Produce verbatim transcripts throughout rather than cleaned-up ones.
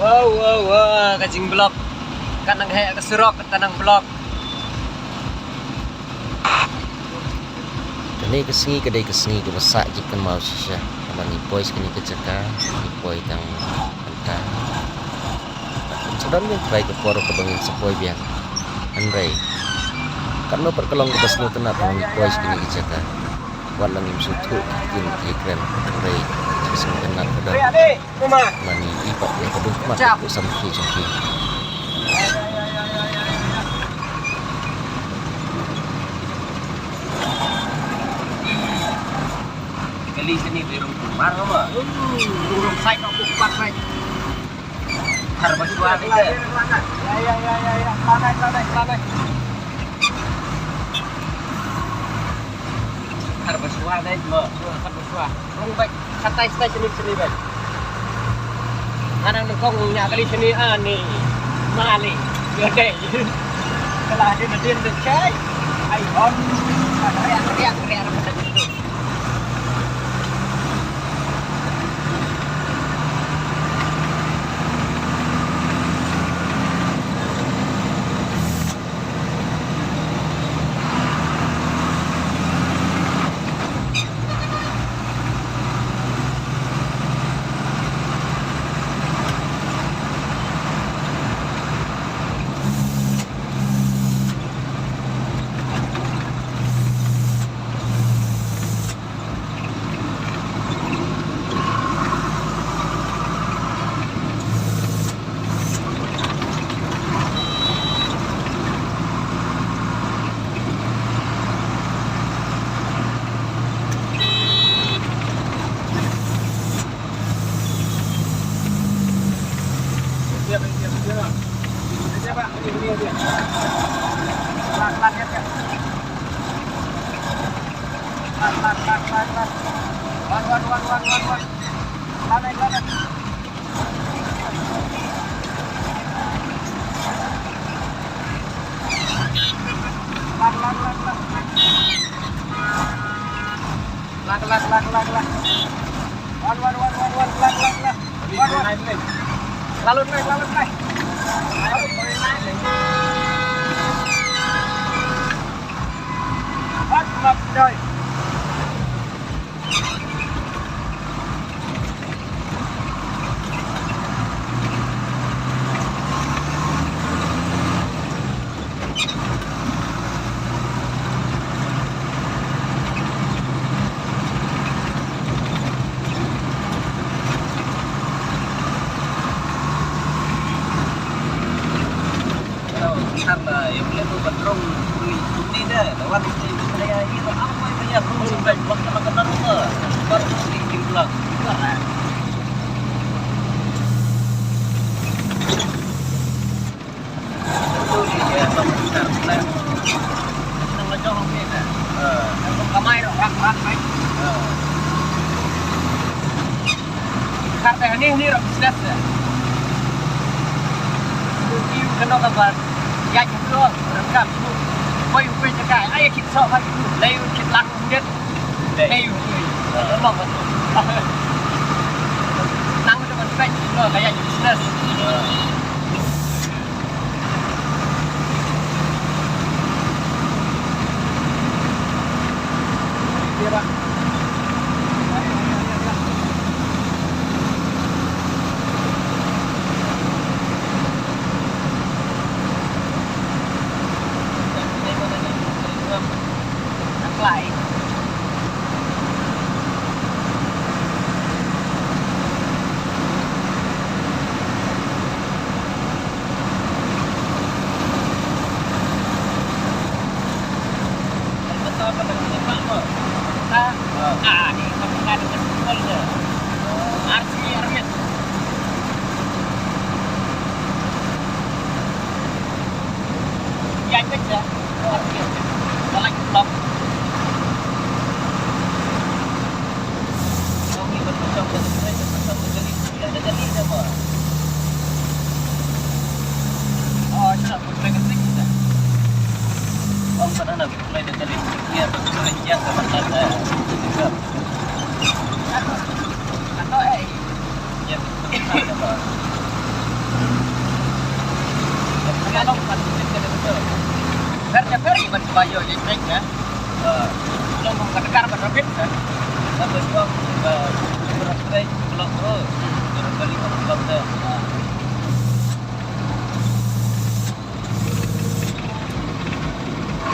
Wow, wow, wow, ka jingblok. Ka nang heh ka surok, ka nang blok. Kane ka sngi ka dei ka sngi kaba sah jingkynmaw shisha. Namar ngi poi sha kane ka jaka, ngi poi tang mynta. Sa don biang trai ka por kaba ngin sa poi biang. Hynrei katno pat ka long kaba sngewtynnat ba ngi poi sha kane ka jaka. Wat la ngim sngewthuh ki ktien ki kren, hynrei ka sngewtynnat ka don. Mani i pat ïa ka duk mat ka sam ki jong ki. Kali sini di rung kumar ma. Rung rung sai ka buk pat sai. Har ba shuwa ni ke. Ya ya ya ya ya. Lanai lanai lanai. Har ba shuwa dei ma. Har ba shuwa. Rung bek. Katai stai sini sini bek. Ngan nang nukong nya kali sini ani. Mali. Yo dei. Kala din din de chai. Ai on. Riak riak riak. Lak, lak, lak, lak, lak. Wan, wan, wan, wan, wan, lak, lak, lak. Wan, wan. Lalut, lak, lalut, lak. Wan, wan, coy. Kar te hani hani rak business te. Ki u kano ka ba ya ki ko rak kam su. Koi u koi ka ai ki so ha ki lei u ki lang dit. Lei u ki. Long ba. Nang u ban pek no ka ya ki business. Ba ïoh ïa ka, eh, long kum ka dakar ba rapid, eh. Ba ba ïoh ba ba straight block tu. Ba ba ïoh block tu.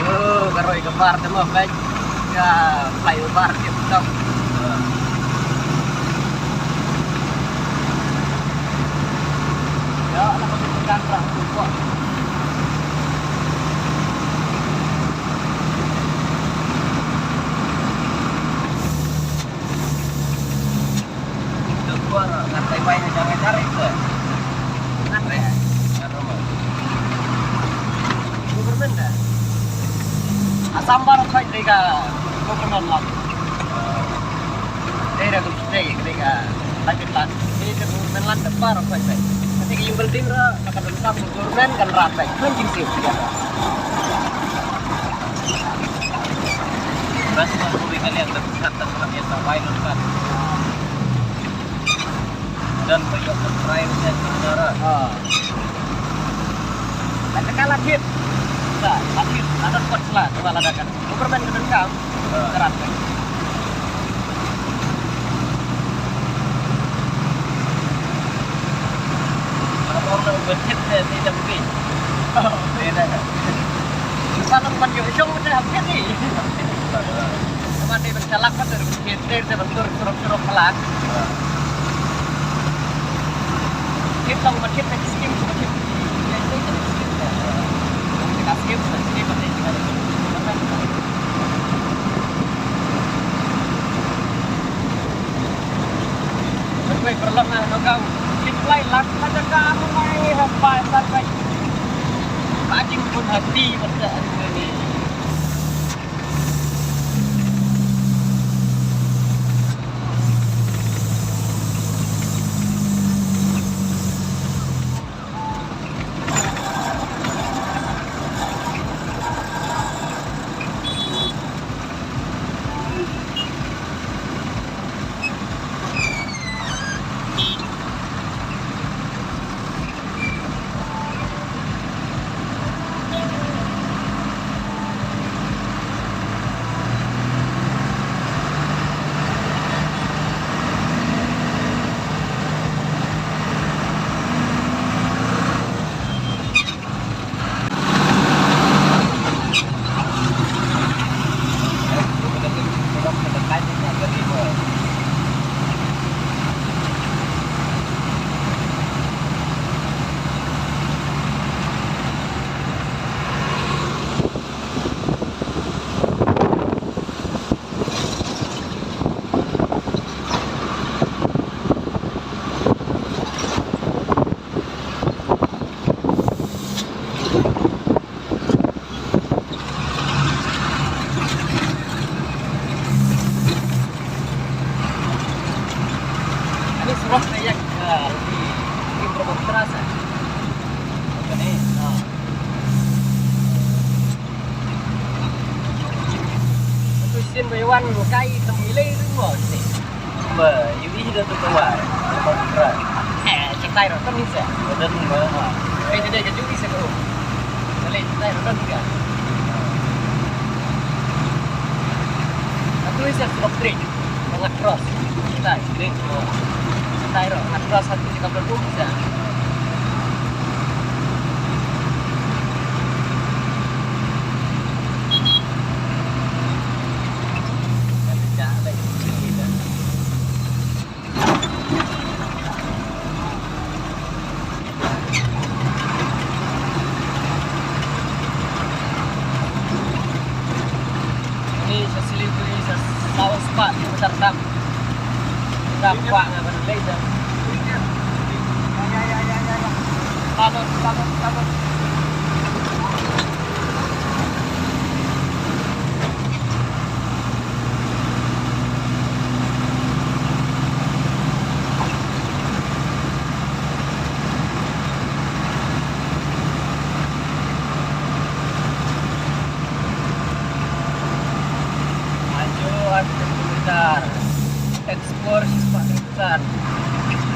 Oh, ka roi ka bar te mo, guys. Ka flyover tip top. Ya, lah, kami pegang terang tu, kok. Doktor ngan tai bai na jangan cari ke. Ngan re. Ngan re. Government dah. Assam baru kau dega government lah. Dega government dega private lah. Ini ke government lah, tepat kau dega. Nanti ke building ra, akan lengkap government kan rapat. Kan jingsi. Bas ma kuri kalian terpisah tak pernah biasa wai nonton. Dan banyak terperai dengan saudara. Ha. Kata kalah hit. Lah, hit. Ada kuat selah. Coba lah dah kan. Lu bermain ke dengkam. Ha. Kerat kan. Kalau orang berhit dia tidak beri. Oh. Dia dah. Kalau bukan jauh-jauh dia hampir ni. Sama dia berjalan kan dari Kit, kit, kit, surok, surok, pelak. Kit, tong, kit, kit, skim, kit, kit, kit, skim, kit, kit, skim. Kit, kit, perlu nak nogau. Kit, fly, lak, lak, lak, kamu mai, apa, sampai. Pajing pun hati, masa ni. Ani surok na yak, ah, di, di berapa terasa? Apa ni? Ah. Tu sin bai wan kai tam ilai ring mo ni. Ba, yu ih da tu kawa. Ba kra. Eh, cetai ro kan ni sa. Ba dan ba. Eh, jadi ke jui sa ko. Kali cetai ro kan ni ka. Aku isa surok trik. Ngat cross. Kita green cross. Kita ro ngat cross satu tiga puluh dua bisa. Kita lagi kita. Ni sa Siliguri sa saw spot, kilometer enam. Kita buat dengan benda lain dah. Ya, ya, ya, ya, ya, ya. Lalu, lalu, lalu. Maju, ada kilometer. Explore, sisipah kilometer.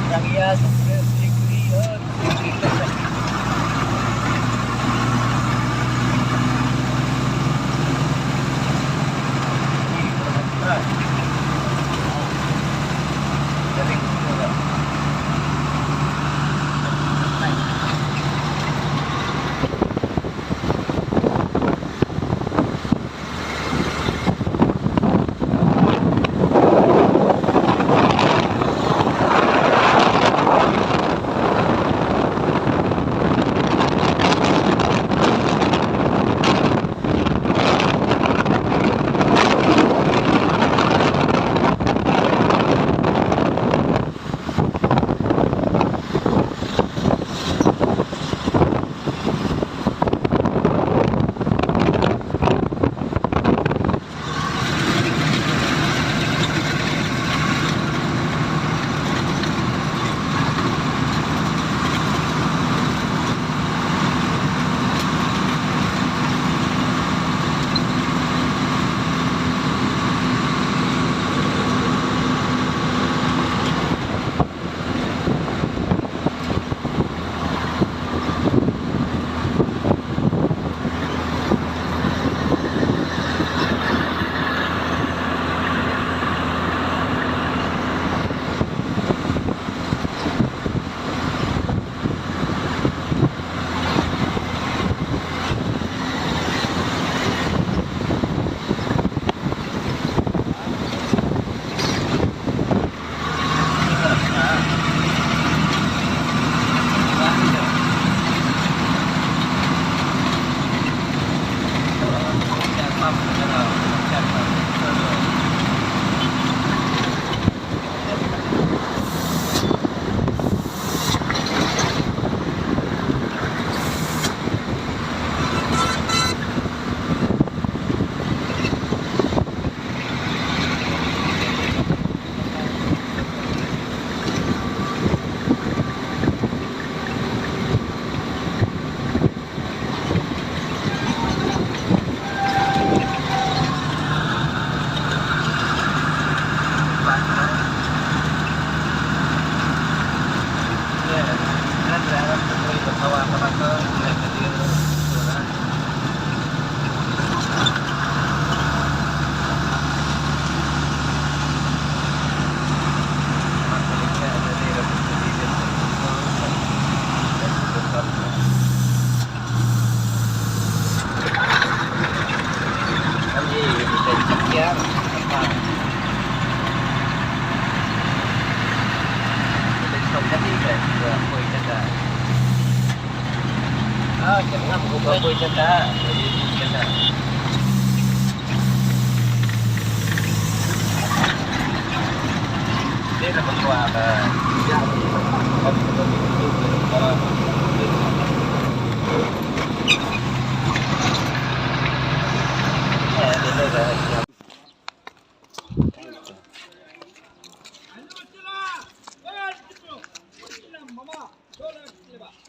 Yang ia, sampai degree, oh, degree.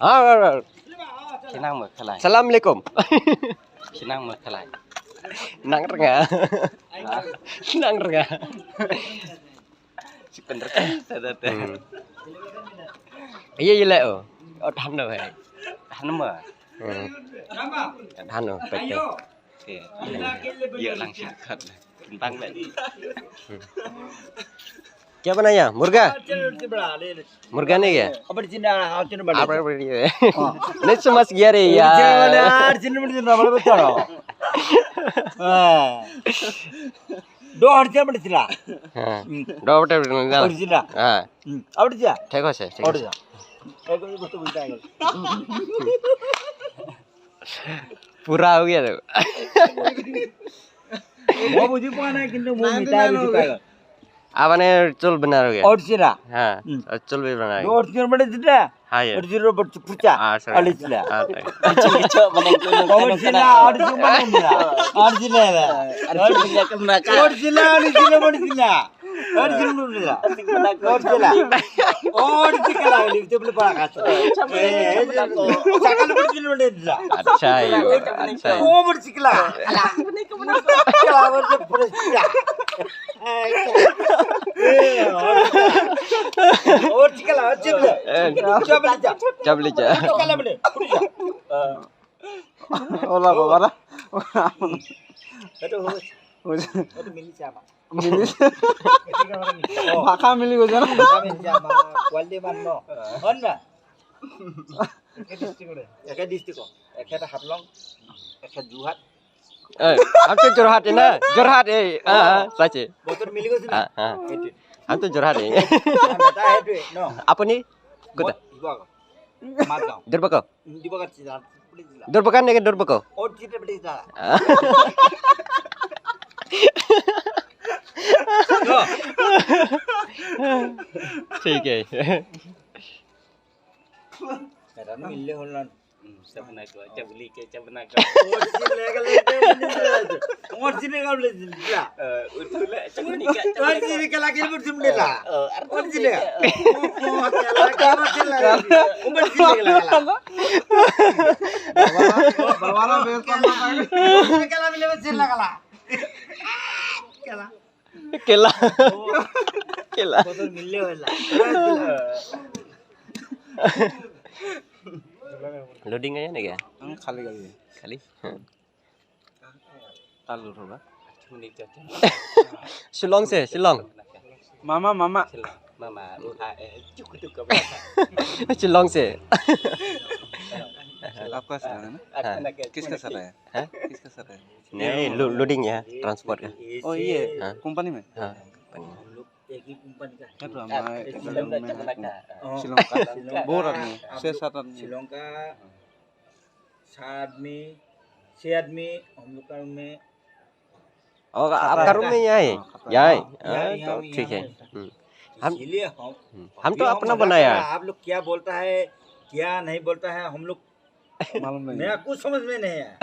Ah, ah, ah. Kinang ma khalai. Salam alaikum. Kinang ma khalai. Nang renga. Nang renga. Si pendek. Hmm. Iya, iya, le, oh. Oh, tahan dah, hai. Tahan ma. Hmm. Tahan, oh, pek, pek. Oke. Iya, langsung kat. Tentang tadi. Hmm. Kya banaya? Murga? Murga nahi kya? Apa di sini? Ah, sini balik. Apa di sini? Nahi samajh gaya re yaar. Sini balik, sini balik, sini balik, sini balik. Ah. Do arja balik sila. Ha. Hmm. Do balik sila. Balik sila. Ha. Hmm. Apa di sila? Thik ho se, thik ho se. Balik sila. Ek ko to bulta hai. Pura ho gaya to. Wo mujhe pata nahi, kintu wo mita hai, mujhe pata hai. Aap ne chul bana ho gaya. Original. Ha, hmm. Chul bhi bana hai. Original bana jita. Ha, ye. Original bana pucha. Ha, sir. Original. Ha, sir. Original, original bana jita. Original. Original, original bana jita. Original bana jita. Original. Original. Original bana jita. Acha, ye. Acha, ye. Original. Kala, kala, kala. Or chikala, chikala. Eh. Chap le cha. Chap le cha. Chikala bole. Ola, baba. Ato, ato mili chama. Mili. Bhakha mili ko jana. Bhakha mili chama. Quality man no. Honna. Eke district ko. Eke district ko. Eke ta Haflong. Eke Jorhat. Eh, ham to Jorhat hai na? Jorhat hai. Ah, ah, sache. Botor mili ko sini. Ah, ah. Ham to Jorhat hai. Beta hai tu, no. Apni? Kuta? Dibaka. Margaon. Duarbagah? Dibaka sila. Duarbagah nahi ke Duarbagah? Oh, sila beli sila. Ah. No. Thik hai. Karan mili holan. Hmm, sabna ko, chabli ke, chabna ko. Or sine ka le, or sine ka le, ya. Eh, utu le, chabli ka, or sine ka lagi pun sumde la. Eh, or sine. Oh, oh, ka lagi pun sine la. Umar sine ka la. Baba, baba, baba, baba. Ka la mile sine la ka la. Ka la. Kela. Kela. Botol mille wala. Loading hai na kya? Hmm, khali, khali. Khali? Talu roba. Shillong se, Shillong. Mama, mama. Mama, uha, eh, chuk, chuk, Shillong se. आपका सारा है ना? हाँ। किसका सारा है? हाँ? किसका सारा है? नहीं, लो-, लोडिंग है, ट्रांसपोर्ट का। ओ, ये हाँ। कंपनी में? हाँ, कंपनी में। हम लोग एक ही कंपनी का है। क्या तो हमारे एक ही कंपनी में है। हाँ। श्रीलंका। श्रीलंका। बहुत आदमी है, आप छह लोग सात आदमी। श्रीलंका, छह आदमी, छह आदमी, हम लोग का रूम में। और आपका रूम में यहाँ है? हाँ, यहाँ है? हाँ, यहाँ, तो यहाँ, ठीक है। यहाँ है। हम्म। हम, इसीलिए हम, हम्म, हम तो अपना बनाया है। आप लोग क्या बोलता है, क्या नहीं बोलता है, हम लोग मालूम नहीं। मेरा कुछ समझ में नहीं आया।